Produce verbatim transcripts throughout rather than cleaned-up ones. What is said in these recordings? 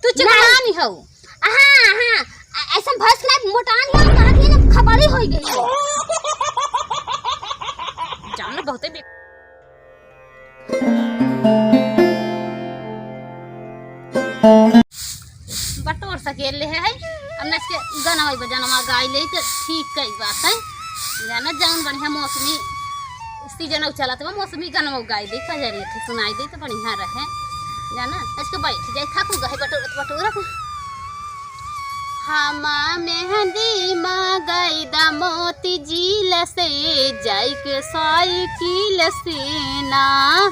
तू चिकनानी हऊ। हाँ, हाँ, अ-, ऐसन भैंस ना मोटान है, कहा कि ना खपड़ी होई गई है। जान बहुते बे- बटोर सकेले है, अब नच के गनवा बजनवा गाई ले तो ठीक कई बात है। जाना जौन बढ़िया मौसमी सीजन चलत बा, मौसमी गनवा गाई दे, कजरी के सुनाई दे तो बढ़िया रहे। जाना, नच के बैठ जाए, थाकू गहे बटोरत बटोरत। हमा मेहंदी मगई दा मोती झील से, जाइके साइकिल से ना।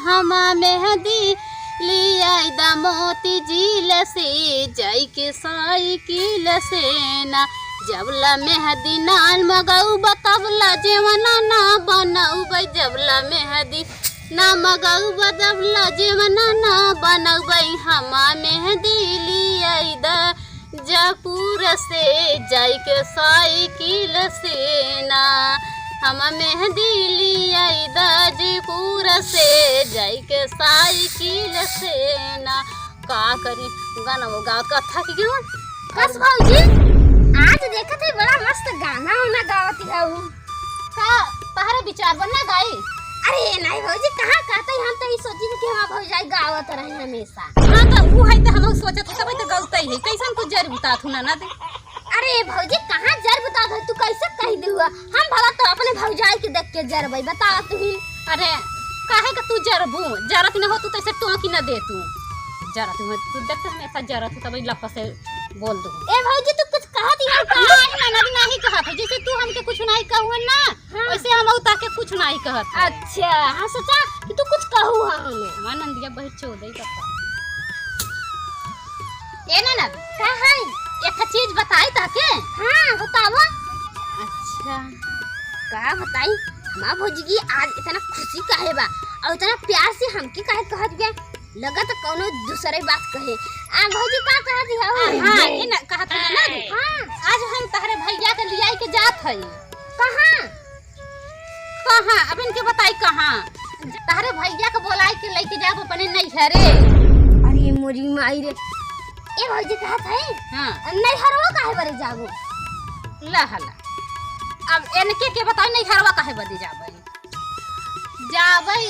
हमा मेहंदी लियाई दा मोती झील से, जाइके साइकिल से ना। जबला मेहंदी ना मगऊ बतबला जेवना ना बनऊ बई। जबला मेहंदी ना मगऊ बतबला जेवना ना बनऊ बई। हमा मेहंदी लियाई दा जयपुर से जाइके साइकिल से ना। हम मेहंदी लियाई दा जयपुर से जाइके साइकिल से ना। का करी, गाना वो गा के थक गयो। बस भौजी, आज देखत है बड़ा मस्त गाना वाना गावत हऊ। का तहरे विचार बा ना गाई? अरे नहीं भौजी, कहाँ कहते, हम तो ई सोची थी कि हमार भौजाई गावत रही हमेशा। हाँ, तो ऊ है तो हम सोचत है, तब तो गलत ही है। कैसन तू जर बुतात हूँ ना, ना दे। अरे भौजी, कहाँ जर बुतात हो, तू कैसे कह दे हुआ? हम भला तो अपने भौजाई के देख के जरबई, बता तू ही। अरे, काहे का तू जरबू? जरत न हो तू, तैसे टोकी न दे तू। जरत न हो तू, देख हमेशा जरत हो, तब लफा से बोल दू। ए भौजी, तू कुछ कहत ही का? नहीं, नहीं, नहीं, नहीं कहत है, जैसे तू हमके कुछ नहीं कहू ना, हाँ। वैसे हम ताके कुछ नहीं कहत है। अच्छा, हाँ, सोचा कि तू कुछ कहू है हमें। हमार नंदिया बहुत चोदई करता। ए ननद, का है? एक चीज बताई ताके? हाँ, बतावा। अच्छा, का बताई? हमार भौजी की आज इतना खुशी काहे बा और इतना प्यार से हमके काहे कहत बा? लगा तो कौनो दूसरे बात कहे। आ भौजी का कहत हऊ? हाँ, ये ना कहत है ना। हाँ। आज हम तहरे भैया के लियाई के जात हई। कहाँ? कहाँ? अब इनके बताई कहाँ? तहरे भैया के बोलाई के लेके जाब अपने नैहरे। अरे मोरी माई रे। ए भौजी कहत है? हाँ। नैहरवा काहे बरे जाबो? ला हला। अब इनके के बताई नैहरवा काहे बदे जाबे? जाबे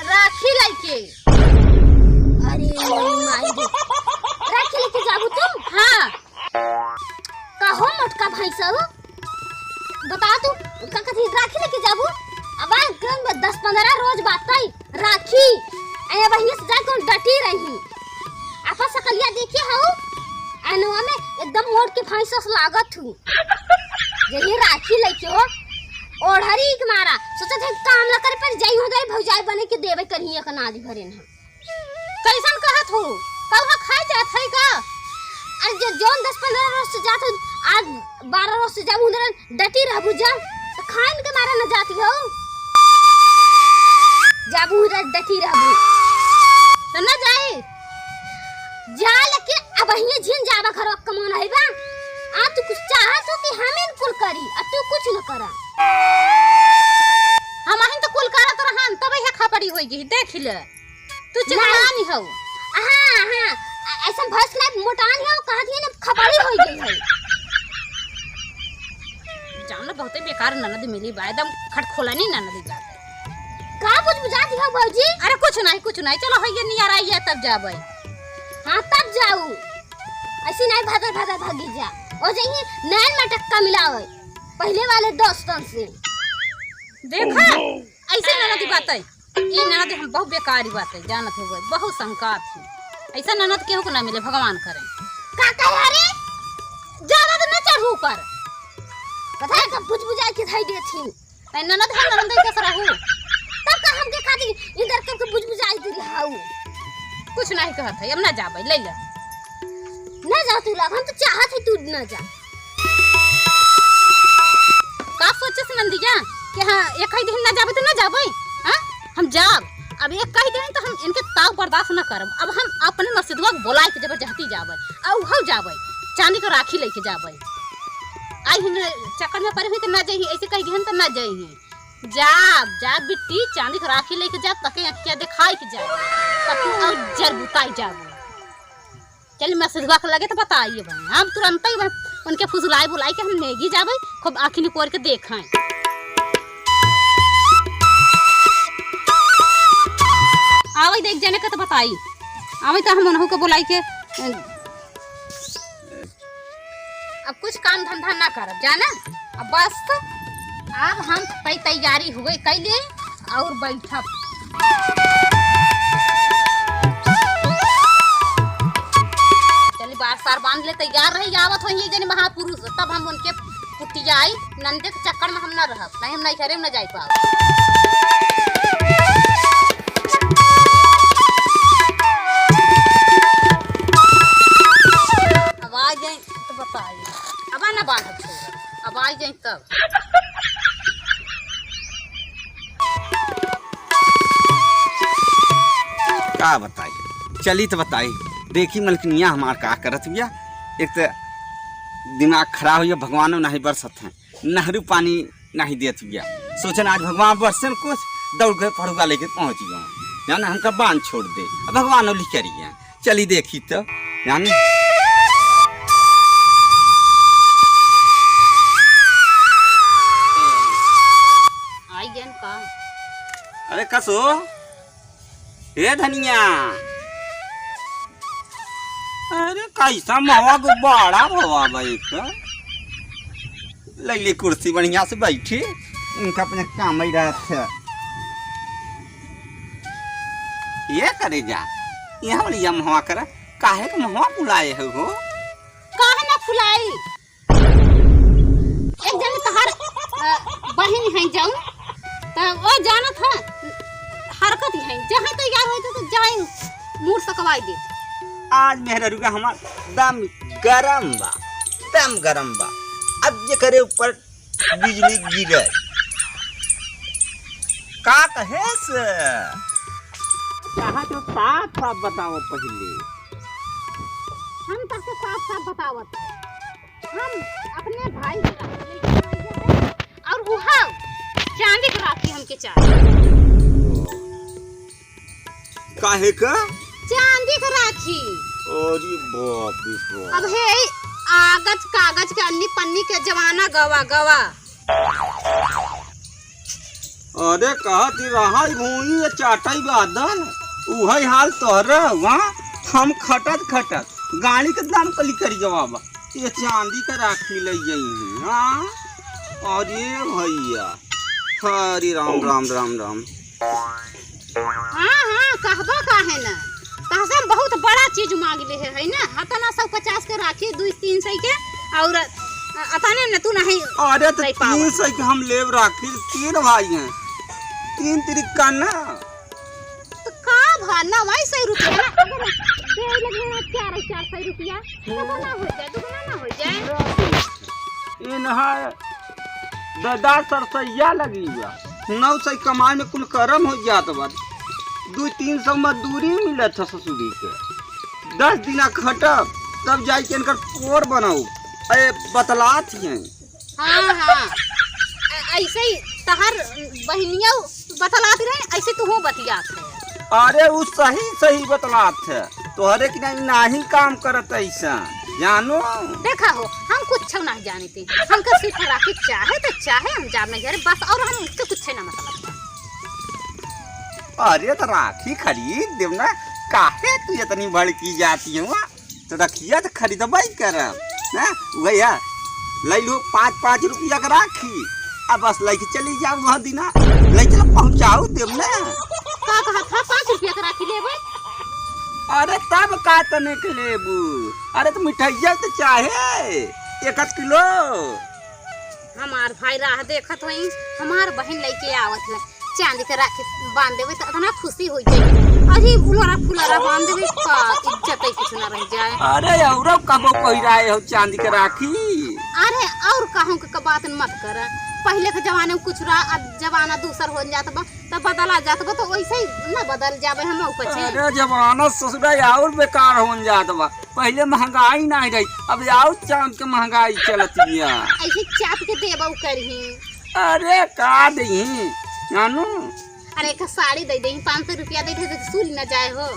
राखी लइके। अरे मोरी माई रे। राखी लइके जाबू तू? हाँ। कहो मोटका भैंसा हो? बता तू, का कथी राखी लइके जाबू? अब आ कौन बा, दस पन्द्रह रोज बात है राखी। ए वहीं से जाके हम डटी रही। आपा सकलिया देखे हऊ? अनवा में एकदम मोट के भैंसा से लागत हूँ। यही राखी लइके हो, ओढ़री के मारा, सोचत है काम ला करे पर जाई हो जाई, भौजाई बने के देवे करिए एक नाज भरे ना। कैसन कहत हूँ? कौहा खाए जात है का? अरे जो जौन दस पन्द्रह रोज से जात हूँ, आज बारह रोज से जब उधर डटी रहबू जा, तो खाइन के मारा न जाती हो। जब उधर डटी रहबू। तो न जाई। जा, लेकिन अब हिये झिन जाबा घरवा कमौन है बा। आ तू कुछ चाहत हो कि हम इन कुल करी, आ तू कुछ न करा। हम अहिन तो कुल करत रहन, तब यह खपड़ी होई गई, देख ले। तू चिकनानी हऊ। हाँ, हाँ, ऐसा भैंस ना मोटानी हऊ, कहत ही ना खपड़ी होई गई है। जान बहुते बेकार ननद मिली बा, एकदम खटखोलानी ननद बा। का बुझ बुझाती हो भौजी? अरे कुछ नहीं, कुछ नहीं, चलो होइए नियर आइए तब जाबे। हाँ तब जाऊ, ऐसे नहीं भदर भदर भागी जा, और जाइए नैन मटक्का मिलावे पहले वाले दोस्तन से। देखा, ऐसे ननद बात है, ये ननद हम बहुत बेकारी बात है, जानत हो गए, बहुत संकात है, ऐसा ननद केहू को ना मिले, भगवान करे। का कहे रे? ज्यादा तो न चढ़ू ऊपर। पता है कब बुझ बुझाई के धाई देथिन। तै ननद है, ननद है, कैसे रहू? तब का हमके खातिर इधर करके बुझ बुझाई दे रहाऊ। कुछ नहीं कहत है, अब ना जाबे, ले ले। ना जा तू लाग, हम तो चाहत है तू ना जा। का सोचे से नंदिया कि हाँ, एक ही दिन ना जाबे तो ना जाबे, हाँ? हम जाब। अब एक कह देन तो हम इनके ताव बर्दाश्त न करब। अब हम अपने मसीदवा के बोलाए के जबरदस्ती जाबे, आ उहौ जाबे, चांदी के राखी लेके जाबे। आई हम चक्कर में पड़े हुई तो ना जाई, ऐसे कह दिहन तो ना जाई। जाब, जाब बिट्टी, चांदी के राखी लेके जाब, ताके अखिया दिखाई के जाब, ताकि और जर बुताई जाबे। चल, मैसेजवा के लगे तो बताइए भाई, हम तुरंत ही भाई उनके फुसुलाई बुलाई के हम नेगी जाबे, खूब आँखी निपोर के देखाएं। आवई देख जाने का तो बताई, आवई तो हम उन्हों को बुलाई के, अ, अब कुछ काम धंधा ना करब, जाना? अब बस, अब हम तै-, तैयारी हुए कैले और बैठब। चली, बार सार बांध ले, तैयार रही, आवत होइहैं जनी महापुरुष, तब हम उनके पुटियाई, नंदे के चक्कर में हम ना रहब, नहीं हम नहीं घरे में ना जाई पाओ। अब आ जाए तो बताई, अब ना बांधब छोड़, अब आ जाए तब। का बताई, चली तो बताई। देखी मलकिनिया हमार का करत बिया, एक तो दिमाग खराब हुआ, भगवानो नहीं बरसत हैं, नहरू पानी नहीं देत बिया। सोचन आज भगवान बरसन कुछ, दौड़ के फड़ुआ लेके पहुँच गए, जाने हमका बांध छोड़ दे, अब भगवान ओली करिए। चली देखी तो, जाने। आई गन का? अरे कसो, ए धनिया, अरे कैसा मवा गुब्बारा भवा भाई का? ले ले कुर्सी बढ़िया से बैठी, इनका अपने काम ही रहत है। ये करे जा, यहाँ वाली या मवा कर, काहे के मवा बुलाए हो? काहे ना फुलाई? एक जन तहार, अ, बहिन है जाऊ, त वो जानत है, हरकत है, जहाँ तैयार होई तो, तो जाए, मूड़ सकवाई दे। आज मेहररुआ हमार दम गरम बा, दम गरम बा। अब जे करे ऊपर बिजली गिरे। का कहे से? कहा तो साफ साफ बताओ पहले। हम सबके साफ साफ बतावत है। हम अपने भाई के राखी लेके आए हैं और उहा चांदी के राखी हमके चाहे। काहे का? चांदी के राखी। अरे बाप रे बाप। अब हे आगज कागज के अन्नी पन्नी के जमाना गवा गवा। अरे कहत ही रहा भूमि ये चाटई बादल, उहई हाल तोहरे हुआ। हम खटत खटत गाड़ी के दाम कली करी गवा बा। ये चांदी के राखी लइ गई है, हाँ? अरे भैया, हरे राम, राम, राम, राम। हाँ, हाँ, कहबो काहे ना? तहसे हम बहुत बड़ा चीज मांग ले है, है ना? हतना सौ पचास के राखी, दुई तीन सौ के, और अ-, अतने न तू नहीं अरे तो दे पावा। तीन सौ के हम लेब राखी, तीन भाई हैं, तीन तिरिक का ना। तो का भा, नवाई सौ रुपया ना, अगर दे लगे ना चार, चार सौ रुपया, तो ना हो जाए, दुगना ना हो जाए। इन्हा दस सरसैया लगी बा, नौ सौ कमाए में कुल करम हो जात बा, दू तीन सौ मजदूरी मिलत है ससुरी के, दस दिना खटब तब जाई के इनकर पोर बनाऊ। अरे बतलात ही हैं। हाँ, हाँ। अ-, ऐसे ही तहर बहिनिया बतलात रहे, ऐसे तू हो बतियात है। अरे उ सही सही बतलात है, तोहरे की नहीं, नहीं काम करत ऐसा, जानो। देखा हो, हम कुछ नहीं जानित, हमका सिर्फ राखी चाहे तो चाहे, हम जाब नहीं घरे बस, और हम उससे कुछ ना मतलब है। अरे तो राखी खरीद देब ना, काहे तू इतनी भड़की जाती हो? तो रखिया तो खरीदबे करब, हैं? वही है, ले लो पाँच पाँच रुपया के राखी, अब बस लेके चली जाओ वहाँ दिना, ले चलो पहुँचाओ देब ना। का कहत है, पाँच रुपया के राखी लेबे? अरे तब का तने के लेबू? अरे तो मिठाइया तो चाहे एक आध किलो। हमार भाई राह देखत होई, हमार बहिन लइके आवत है, चांदी के राखी बांध देबे त इतना खुशी हो जाई। अरे बुलरा फुलरा बांध देबे का इज्जत ही कुछ ना रह जाए। अरे औरो कबो पहिराए हो चांदी के राखी? अरे और कहूँ के बात मत कर, पहले के जमाने में कुछ रहा, अब जमाना दूसर हो जात बा, तब बदला जात बा, तो वैसे ही ना बदल जाबे हम ऊपर से। अरे जमाना ससुरा और बेकार हो जात बा। पहिले महंगाई नाहीं रही, अब आउर चाँप के महंगाई चलत बिया। ऐसे चाँप के देबउ करही। अरे का देही, जानू? अरे एक साड़ी दे देही, पाँच सौ रुपया दे दे, सूली ना जाए हो।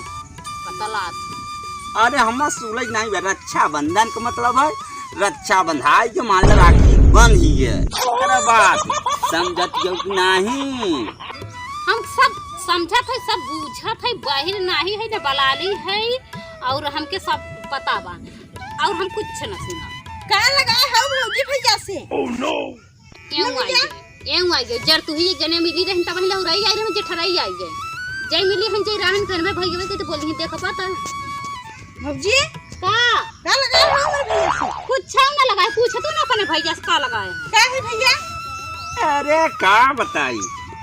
बतलात। अरे, हमार सुलझ नाहीं बे, रक्षाबंधन का मतलब है रक्षा बंधाई के, मान ले राखी बंध ही है। अरे बात समझत हो कि नाहीं? हम सब समझत है, सब बूझत है, बाहिर नाहीं है, न बलाली है, और हमके सब पता बा, और हम कुछ न सुना। का लगाए हौ भौजी भैया से? एऊ आई गए, एऊ आई गए। जर तू ही एक जने मिली रहन, तब हम लहुराई आई रहे, जेठराई आई गए। जय मिली हम जय रहन, घर में भई गए, तो बोली, "देखो पता।" भौजी, का? का लगाए हो हमरे भैया से? कुछ ना लगाए, पूछ तू ना अपने भैया से का लगाए हैं। का है भैया? अरे का बताई,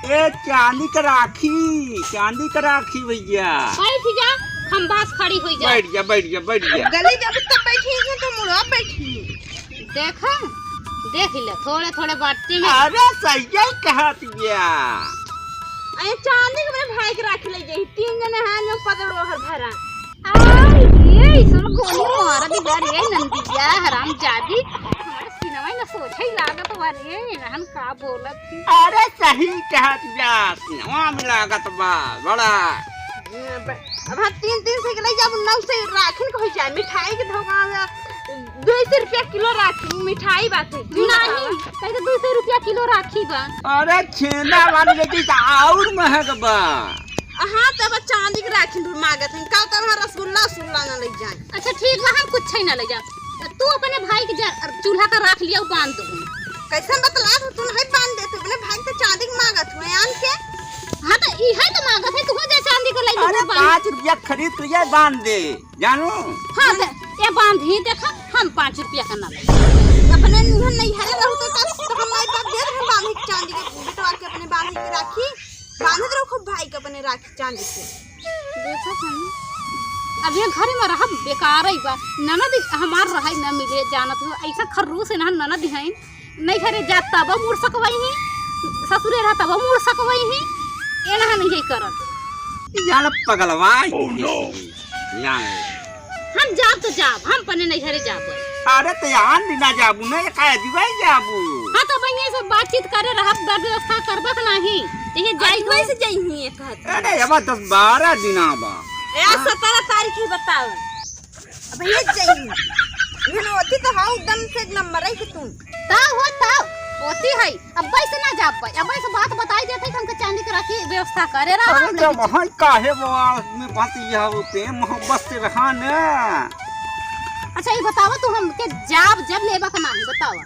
ए चांदी का राखी, चांदी का राखी भैया। बैठ जा, खंभा से खड़ी हो जा। बैठ जा, बैठ जा, बैठ जा। गली जब तब बैठी है तो मुड़वा बैठी। देखा, देख ले, थोड़े थोड़े बाटे में। अरे, सही कहत बिया। अरे, चांदी के अपने भाई के राखी ले जाई, तीन जने हाथ में पकड़ो हर भरा। आई, ये सब गोली मार दी जा रे, नंदिया, हरामजादी। हमारे सिनवा में सोझे ही लागत बा रे, रहन का बोलत थी। अरे, सही कहत बिया, सिनवा में लागत बा, बड़ा। अब हम तीन तीन से के ले जाब, नौ से राखिन के हो जाए, मिठाई के धोखा में दो सौ रुपया किलो राखी, मिठाई बाटे। तू नहीं, बतावा। कहे तो दो सौ रुपया किलो राखी बा। अरे छेना वाली लेके तो और महंग बा। हाँ, तब चांदी के राखी भी मांगत हैं, का तब हम रसगुल्ला वसगुल्ला ना ले जाए। अच्छा ठीक बा, हम कुछ ही ना ले जाब। तू अपने भाई के जा, चूल्हा का राख लिया, बांध दो। कैसे बतला तू, तू नहीं बांध देते, अपने भाई के चांदी के मांगत हुए आन के। हाँ, तो इहे तो मांगत है, तू जा चांदी के ले अरे, बांध। पाँच रुपया खरीद के ये बांध दे, जानू। हाँ, दे, ये बांध ही देखा, हम पाँच रुपया का ना ले। अपने निहन नहीं हरे रहू तो का, तो हम माई बाप देत हम बांध के चांदी के, बेटवा के अपने बांध के राखी, बांधत रहो खूब भाई के अपने राखी चांदी से। देखो हम, अब ये घर में रहब बेकार ही बा, ननद हमार रहे ना मिले, जानत हो, ऐसा खर्रूस है ना ननद है। नैहरे जात तब मुड़ सकवई ही, ससुरे रह तब मुड़ सकवई ही, एनहा नहीं करत। ई जान पगलवा है। Oh, no। जान। हम जाब तो जाब, हम अपने नैहरे जाब। अरे तो यहाँ भी ना जाबू ना, ये काहे दिवाई जाबू? हाँ तो बहिनी से बातचीत करे रहब, व्यवस्था करबा कि नहीं? तो ये जाई आज वैसे जाई हुई है कहत। अरे अब दस बारह दिन आबा। ए, आज सत्रह तारीख ही बताओ। अब ये जाई। ये ना होती तो हाँ एकदम से एक नंबर है कि तुम। ता हो ता होती है। अब वैसे ना जाब पाए। अब वैसे बात बताई देते कि हमके चांदी के राखी व्यवस्था करे रहा अरे हम जब नहीं। हम काहे बवाल में बात यह होते हैं, मोहब्बत से रहा ना। अच्छा ये बतावा तू हमके जाब जब लेबा का नहीं बतावा।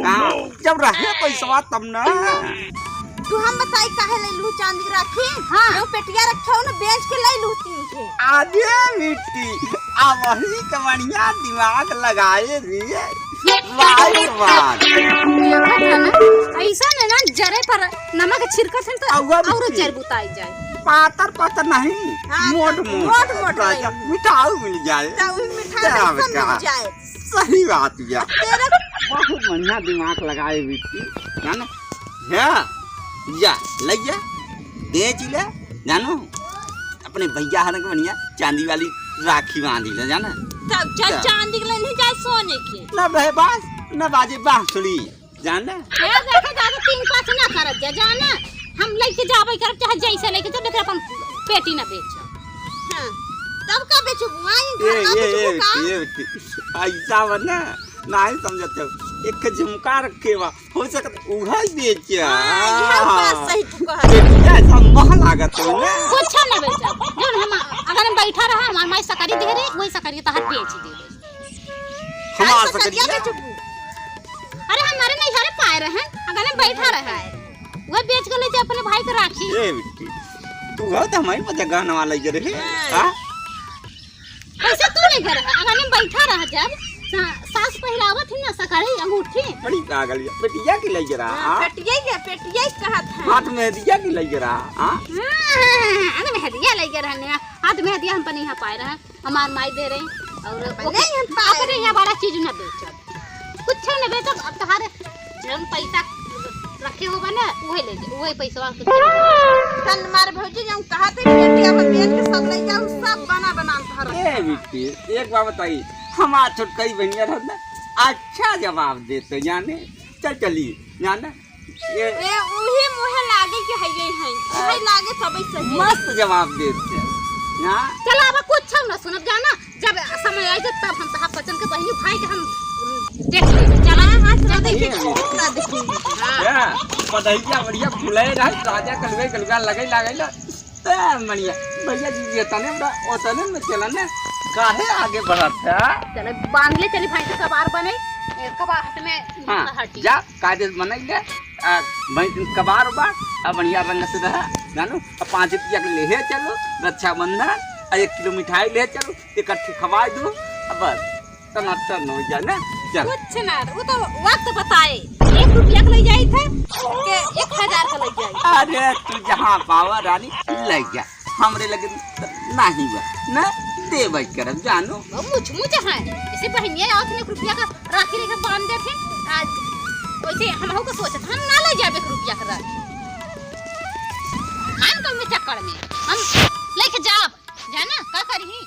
हाँ, जब रहे पैसवा तब ना। तू हम बताई काहे ले लू चांदी के राखी? हाँ। जो पेटिया रखे हो ना, बेच के ले लू तीन ठे। अरे बिट्टी, अब वही के बढ़िया दिमाग लगाए रे। वाह रे वाह। देखत है ना, ऐसा में ना जरे पर नमक छिड़कत है तो अउआ और बिट्टी। जर बुताई जाए। पातर पातर नहीं, हाँ, मोट मोट। मोट मोट राजा, नहीं। मिठाऊ मिल जाए। तो वही मिठाऊ क्या सब मिल बतावा? जाए। सही बात भैया। तेरा बहुत बढ़िया दिमाग लगाए बिट्टी, जाने? है? जा, ले जा, बेच ले, जानो? अपने भैया हरन के बढ़िया चांदी वाली राखी बांधी ले, जाना? तब चल जा। चांदी के लेने जाए सोने के। ना रहे बास, ना बाजे बांसुरी, जाना? ए, देखे जाके तीन पाँच ना करत जा, जाना? हम लेके जाबे करब, चाहे जैसे लेके जा, लेकिन अपन पेटी ना बेच। हाँ, तब का बेचबू? आई ए, घर का ए, बेचबू ए, का? ए, ए, ऐसा बना, नहीं समझत हो। एक झुमका रखे बा, हो सकत उहै बेचा। हाँ, यह बात सही तू कहत। बेटिया ऐसा मह लागत हो ना। कुछ ना बेचा। जौन हम अगर हम बैठा रहा, हमार माई सकरी दे रहे, वही सकरी तहार बेच दे रहे। हमार आज तो सकरी सदिया है। बेचबू। अरे हमारे नहीं हरे पाए रहे, अगर हम बैठा रहे। वह बेच के ले जा अपने भाई को राखी। ए बिट्टी, तू हो तो हमारी मजा गाना वाला ही रहे। हाँ। हाँ? कैसे तू नहीं घर है? अगर हम बैठा रह जब सा-, सास पहिरावत ही ना सकरी अंगूठी। बड़ी पागल है। पेटिया की लग रहा, हाँ, हाँ? पेटिया ही है, पेटिया ही कहत है। हाथ में दिया की लग रहा, हाँ? हाँ, हाँ, हाँ, हाँ, अरे मेहदिया लग रहा है, हाथ में दिया हम पर नहीं पाए रहे। हमार माई दे रही और नहीं, हम पाए अपने रहे। यहाँ बड़ा चीज ना बेचब, कुछ ना बेचब। अब तोहारे जौन पैसा रखे होबा ना, उहे ले जा, उहे पैसवा के चल मारे भौजी, जौन कहा थे बेटी अब बेच के सब ले जाओ, सब बना बना धर। ए बिट्टी, एक बात बताई, हमार छोटकई बहिनिया रहत ना, अच्छा जवाब देते जाने, चल चली जाने। ये ए, उही मुहे लागे के है, ये है। उहे लागे तबे सही। मस्त जवाब देत है। हाँ? चला, अब कुछ हम ना सुनब, जाना, जब समय आई जाए, तब हम तहार बचन के बहिनी भाई के हम, उम, देख लेब। चला, आज ना देखी, ये ना देखी। हाँ। या, पतहिया बढ़िया फुलाए रहे, राजा कलुए कलुआ लगे लागेला। ए, मणिया, भैया जी, ये तने बड़ा, ओ तने में चला ना, काहे आगे बढ़त है? चले, बांध ले, चली भाई के कबार बने, ए, कबार हट में हाँ, हटी। जा, कायदे से बनाई ले, आ, भाई के कबार बा, आ, बढ़िया रंग से रहा, जानू, आ, पाँच रुपया के लेहे चलो, रक्षाबंधन, आ, एक किलो मिठाई ले चलो, इकट्ठे खवाई दो, अब बस। टनाटन हो जाए ना। चल। कुछ ना, वो तो वक्त बताए। एक रुपया के ले जाई थे, के एक हजार के ले जाई। अरे, तू जहाँ पावा रानी, ले जा। हमरे लगे नहीं बा, ना देबै करब, जानू। वो मुछ मुछ है। इसे बहिनिया आवत ने एक रुपया का राखी लेके बांध देथे। आज वैसे हमहू को सोचत, हम ना ले जाबे एक रुपया का राखी। हम कौन चक्कर में, हम लेके जाब, जाना, का करी?